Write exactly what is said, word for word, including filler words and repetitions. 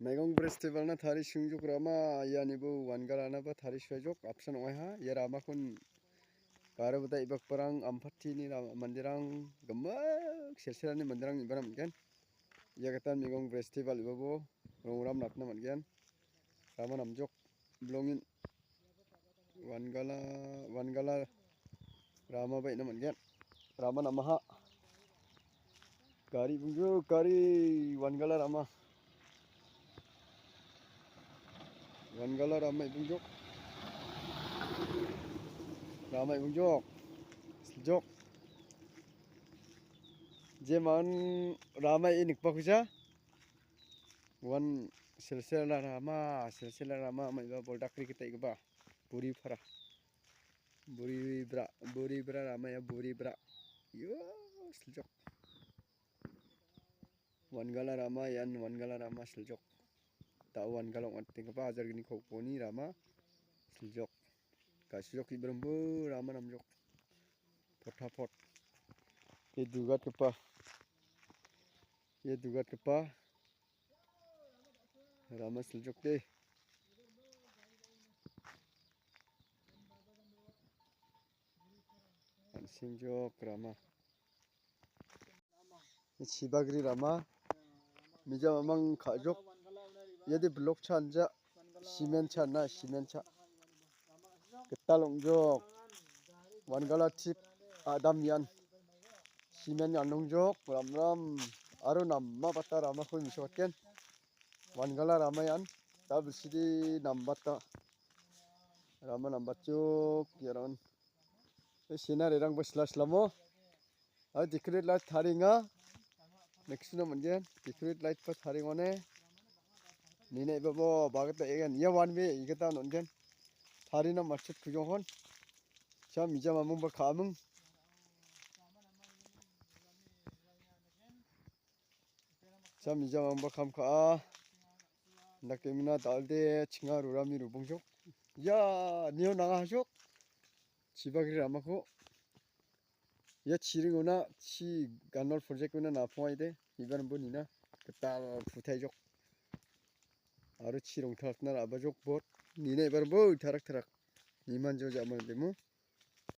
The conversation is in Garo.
Maigong Festival-na tari sungjok rama, ianibo wangalanaba tari suajok, apsan ong·aiha. Ia ramakon gari bada ibakbarang ampatini ra-, manderang gimik selserani manderang ibana man·gen. Ia gitan Maigong Festival ibabo rongram napna man·gen. Rama namjok, bilongin. Wangala, wangala rama ba·ina man·gen. Rama namaha. Gari bongjok, gari wangala rama. Wangala rama bongjok. Rama bongjok. Siljok. Jeman rama i nikbakuja. Wan silsila rama, silsila rama maiba boldakri kita igiba. Buri para. Buri bra, buri bra rama ia buri bra. Yo, siljok. Wangala rama ian wangala rama siljok. Da·o wangala ong·atenggipa ajar gni kokboni rama siljok. Ga·sijok ibrimbo rama namjok. Potapot. Ia dugatgipa. Ia dugatgipa. Rama siljok de. An·sengjok rama. Chibagri rama. Mija mamang ka·jok. Iade blok cha anja. Simen cha na, simen cha. Gital ong·jok. Wangala tip adam ian. Simen anongjok, ram ram. Aro nama bata ramako mesokatgen. Wangala rama ian. Da bilsidi nambata. Rama nambatjok, iaron. Scenery-rangba sila silamo. Aro decorate light tarenga. Next-ona man·gen. Decorate light-ba tarengone. Nina ibabo bagita egen. Ia one way igita on·gen. Tarina matchot kujongkon. Cha mija mamungba ka·aming. Cha mija mamungba kam ka·a. Indake mina dal·de chinga rurami rubongjok. Ia nio nangahajok. Chibagri ramako. Ia chiringona chi ganol project-ona napongaide. Iban bo nina gital putaijok. Aro chi rongtalna ra·bajok bot. Nina iban bo tarak tarak. Niman jo jama demo.